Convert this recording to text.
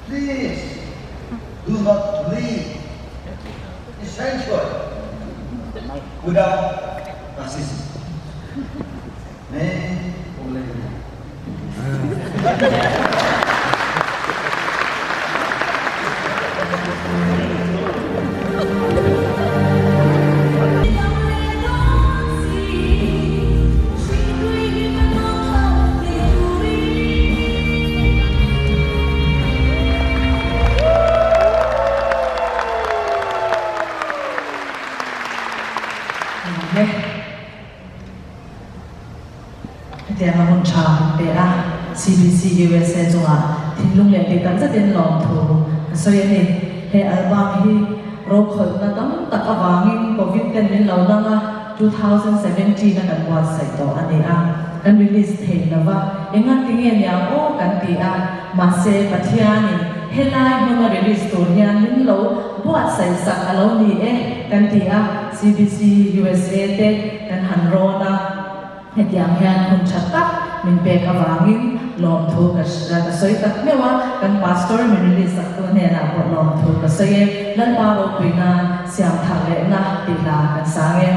Please do not leave the sanctuary without racism. Ne boleh. Hetiang a hun ṭha min pe a, CBC USA cungah thinlung le ti takzet in lawmthu ka sawi a ni. He album hi rokhawlhnak tam tak avangin Covid ten min lo dang a, 2017 a kan buatsaih tawh a ni a, kan release thei lo va, enga tinge niang aw kan ti a, mahse Pathianin helai hmuna release tur hian min lo buatsaih sak a lo ni e kan ti a, CBC USA te kan han rawn a, hetiang hian hun tha tak min pek avangin lawmthu ka ka sawi tak meuh a, kan pastor min release sak tu hnenah pawh lawmthu ka sawi e, Lalpa ropui nan siam thar lehna tih hla kan sang e.